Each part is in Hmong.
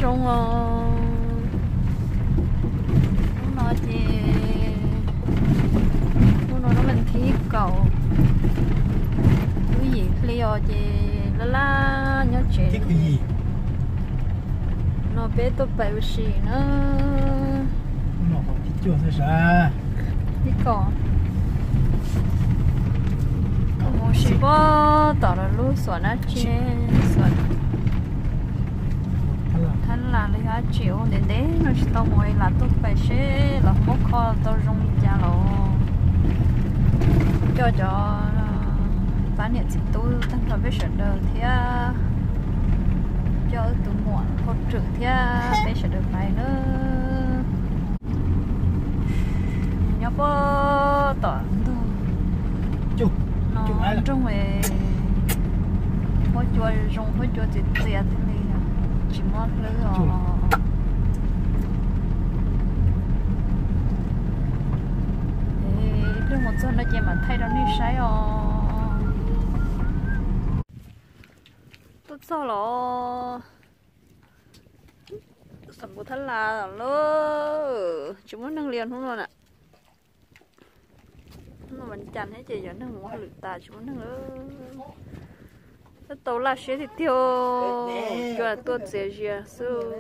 Zoo os. Hnub no ces, hnub no hnub vas thib kaum, lub yim hli os ces laj laj nyob tsev. No peb tuaj pais ua si na. Ib kaum, mus ua si puag tom lub xuam dab tsi, xuam Thab Las los yog dab tsi ua ntev ntev no tsis tau mus, lam tuaj pais seb los muab kho tau zoo li cas los coj cov pab niam txiv tub tag nrho peb sawv daws thiab coj wb tus muam hauj lwm thiab peb sawv daws pais na. Nyob puag tom ntug no nroog, huab cua zoo, huab cua txias txias thiaj li tsis mob hlwb os. Ib pliag mus txog no ces mam thaij rau nej saib os. Tuaj txog los, xam npus Thab Las lawm, tsis muaj neeg li hnub no na. Hnub no vas cas thiab ces cov neeg mus hauj lwm tas tsis muaj neeg lawm. Tab tau laj siab tiag tiag, cua tuaj txias zias xwb.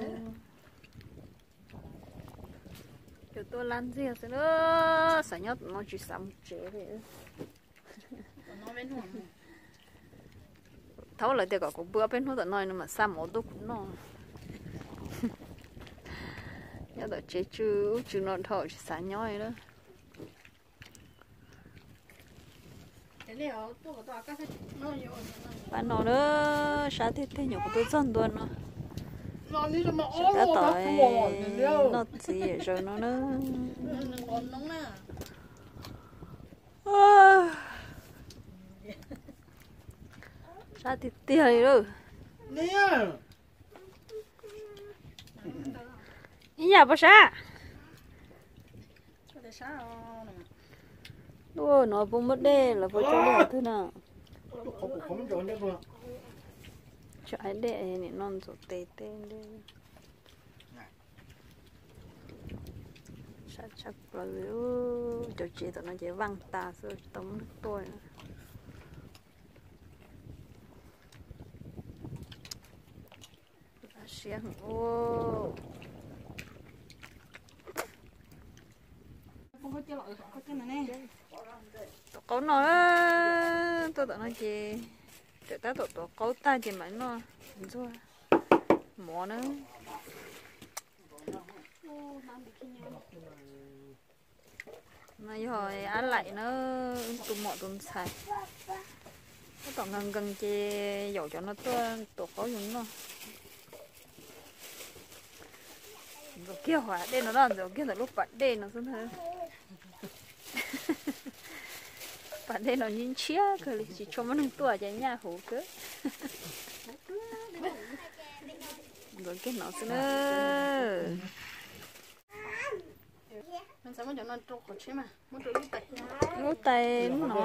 Cua tuaj laj ntxiag xwb na, xav nyob tom no tsis xav mus tsev li. Thaum lawv tias kom kuv pw ob peb hnub tom no no mam xa mov tuaj kuv noj. Nyob tom tsev tsw ub tsw no dhau tsis xav nyob li lawm. Pab no na, sab tiag tiag nyuam qhuav tuaj txog ntua no. Sab tab tom noj txiv yam zaws no na. Sab tiag tiag li lawm. Ib yam puas sab? Ua no puas muaj dej los puas tso dej twg na? Tso dej nim no ntxuav tes tej dej. Sab tshaj plaws li, cov tsev tom no ces vaaj tas xwb tsis tau muaj neeg tuaj. Siab heev. Tuav qaub no, tuaj tom no ces txawm tab tom tuav qaub tag ces mam noj ntxuag mov na. No yog Ab Laim na, tus muam tus ntxhais. Tab tom nkees nkees ces yaum cov no tuaj tuav qaub yug noj. Ntxuav kiag hauv dej no, ntxuav kiag ntawm lub pas dej no xwb ntag. Pas dej no ntshiab kawg li, tsis tshua muaj neeg tuaj ces nyaj huv kawg. Ntxuav kiag no xwb na. Lub tais lub no.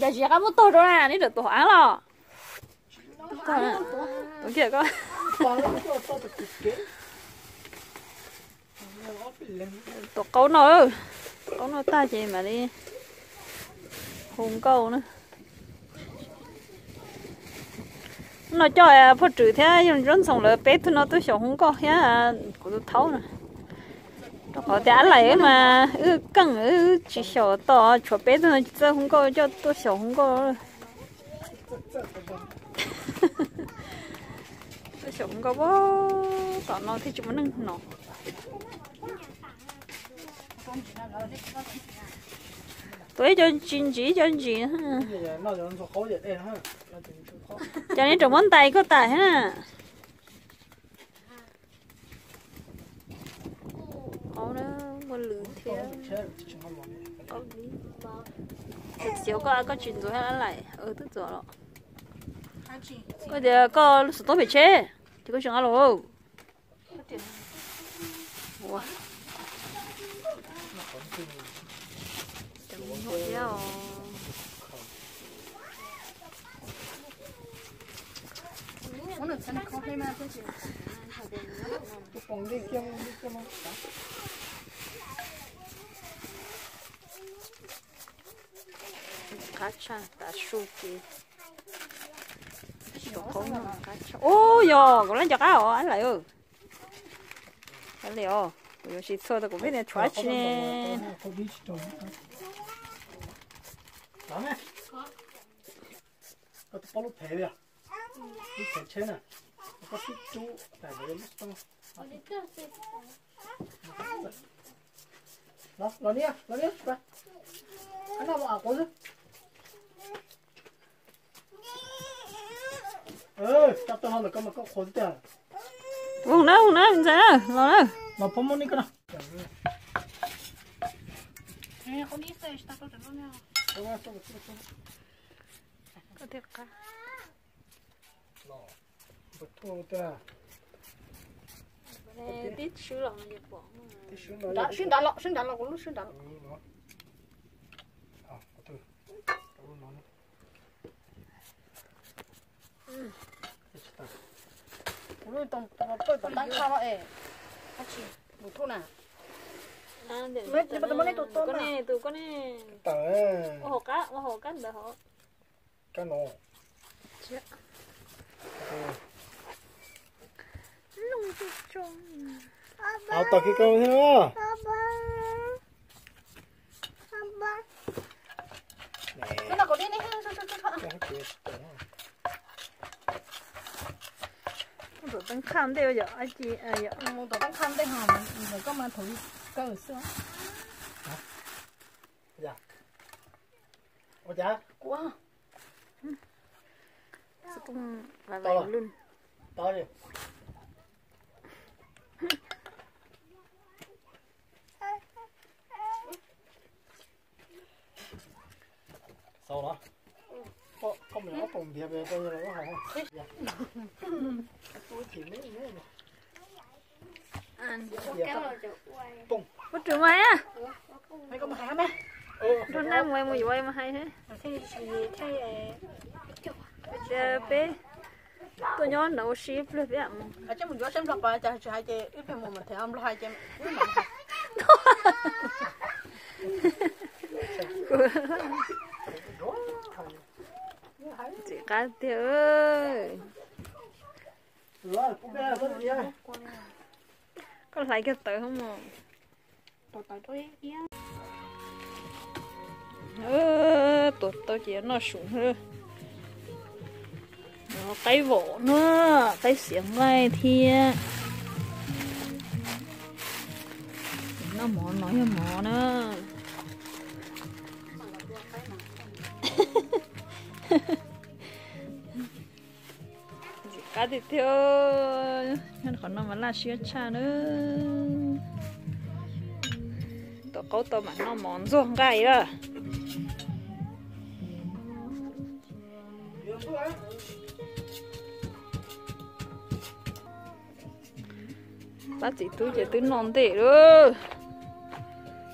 Cas tsis qab muab taug rau na, neb rawm tuav av los. Tuav kiag ko. Tuav qaub no, tuav qaub no tag ces mam li hu nkauj na. No coj Phoj Tswm thiab Yawg Ntsuab Ntxhoo lawv peb tug no tuaj xyaum hu nkauj thiab kuv tus thaub na. Rau qhov tias Ab Laim mas wb keej wb tsis xyaum tos, tshuav peb tug no tsis txawj hu nkauj coj tuaj xyaum hu nkauj. Tuaj xyaum hu nkauj tom no thiaj tsis muaj neeg hnov. Tuav ib co ntsis ntsis ib co ntsis. Cas neb tseem muab ntais koj tas thiab na. Qaub na, muaj lwm thiab. Qaub dib. Txiv, koj, koj tsis ntxuav Ab Laim? Twb ntxuav los. Koj tias koj xov tooj pem tsheb ces koj tsis nqa los. Ua, cov me nyuam thiab os. Qab tshaj, tav su ces qaub no qab tshaj. Ub, yog kuv lab nco qab os lawm. Li os, kuv yuav tsis txhua tau kuv pheej tias tshuav tsis ne. Mus na, mus na, ntxhais na, los na. Sib nrad los, sib nrad los, kuv lub sib nrad los. Kuv lub tom tom tom tab kha los es. Mus thuj na. Tus koj ne, tus koj ne. Ua hauv qab, ua hauv qab ntawd hov. Au, tom kiv kau thiab. Mus tom teeb qhaj ntej yom, ib ci yom. Mus tom teeb qhaj ntej ho, koj mas thaum kaw xwb. Ua cas? Kuv. Xov tooj vais vais lug. Xaus los? Koj mus ob poom npias pem koj los hais. Ua rau mas, nrog naj mus mus yuav mas hais. Peb tuaj nyob ntawd ua si ib pliag peb mus. Txiv qab tiag. Koj hlais kiag tawv hov mos. Tuav tau ces yuav noj su na. Qaib vom na, qaib xiav nqaij thiab. Noj mov no yog mov na. Ntxim qab tiag tiag, nyob qhov no mas laj siab tshaj na. Tom qaub tau mam noj mov ntxuag nqaij lawm. Pab txiv tub ces twb noj ntej lawm,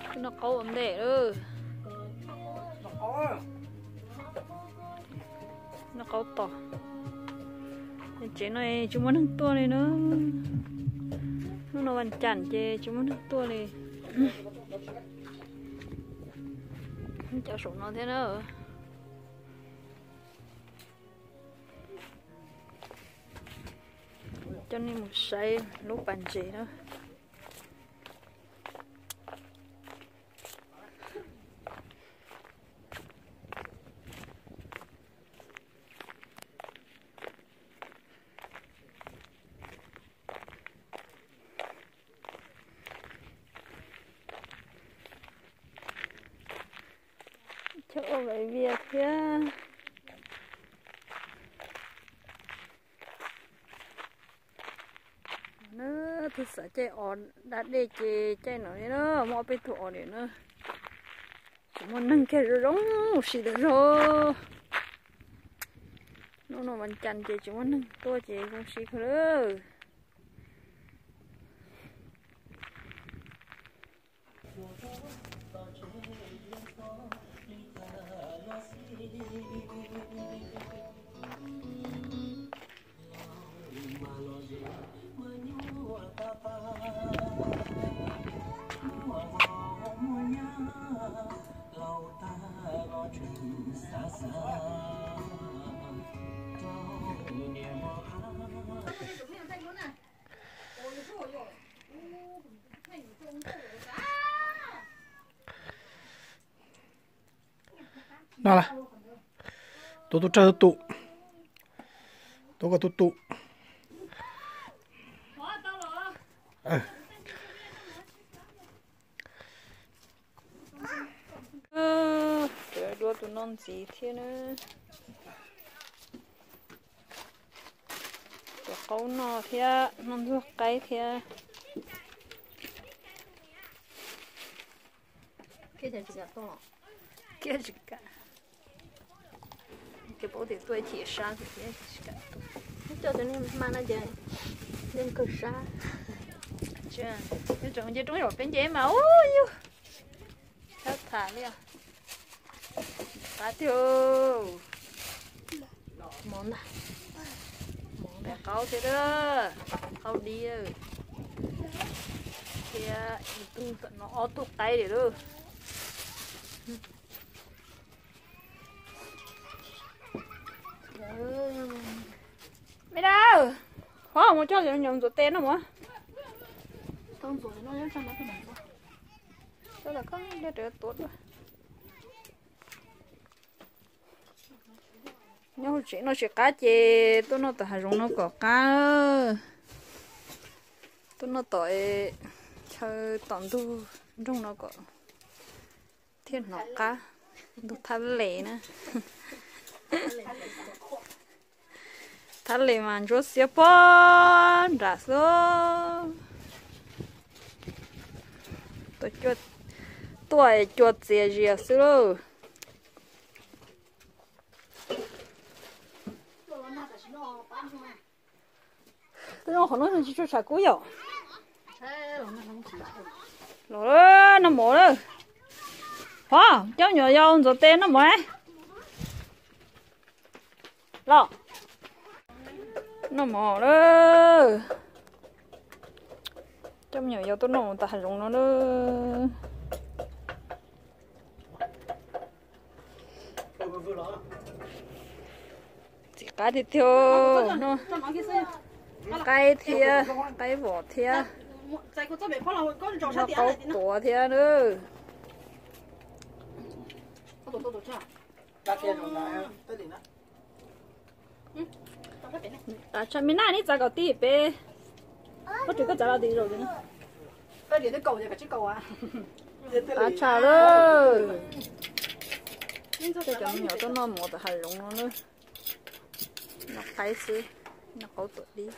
twb noj qaub ua ntej lawm. Noj qaub tos. Tsev no tsis muaj neeg tuaj li na. Hnub no vas cas ces tsis muaj neeg tuaj li. Cov saum no thiab na. Coj nej mus saib lub pas ntses na. Cov ua vaiv vias thiab. Na, tus xav caij os da dej ces caij no li na, muaj ob peb tug os li na. Tsis muaj neeg kiag zoo zoo siab zog. Hnub no vas cas ces tsis muaj neeg tuaj ces zoo siab kawg lawm. No las, tuav tus tsawg tus tus, tuav kom tus tus. Dua tus no ntxiv thiab na. Tus qaub no thiab, no ntxuag qaib thiab. Kiag tsis kam, kiag tsis kam. Ces paub tias tuaj chim sab thiab tsis kam tuaj. Coj cov niag hma no ces yeej kawg sab. Nyob tseem nce roob zom peb nce mas ub yug, thab tham li. Qab tiag. Mov ntag. Mov ntag, qaub thiab, qaub dib thiab. Tus tom no ob tug qaib li lauj. Me dab, ho mus coj cov me nyuam ntxuav tes noj mov. Nyob hauv tsev noj tsis qab ces tuaj noj tom hav zoov no kom qab. Tuaj noj tom chaw tom ntug nroog no kom thiaj hnov qab. Ntug thab les na. Thab les mas ntsuab xiab pog nram xwb. Tuaj cua txias zias xwb lauj. Tuaj noj qhov no tsis tshua tshav kub yom. Los noj mov lawm. Ho, coj me nyuam yaus ntxuav tes noj mov. Los, noj mov lawm. Coj me nyuam yaus tuaj noj mov tom hav zoov no na. Txiv qab tiag tiag, noj qaib thiab, qaib vom thiab, noj qaub tuav thiab na. Tav tshaj me naj neb txav kom tij peb. Pob tsuas koj txav los tim zaum. Tav tshaj lawm. Coj cov me nyuam tuaj noj mov tom hav zoov no na. Noj qaib xwb, noj qaub tuav dib.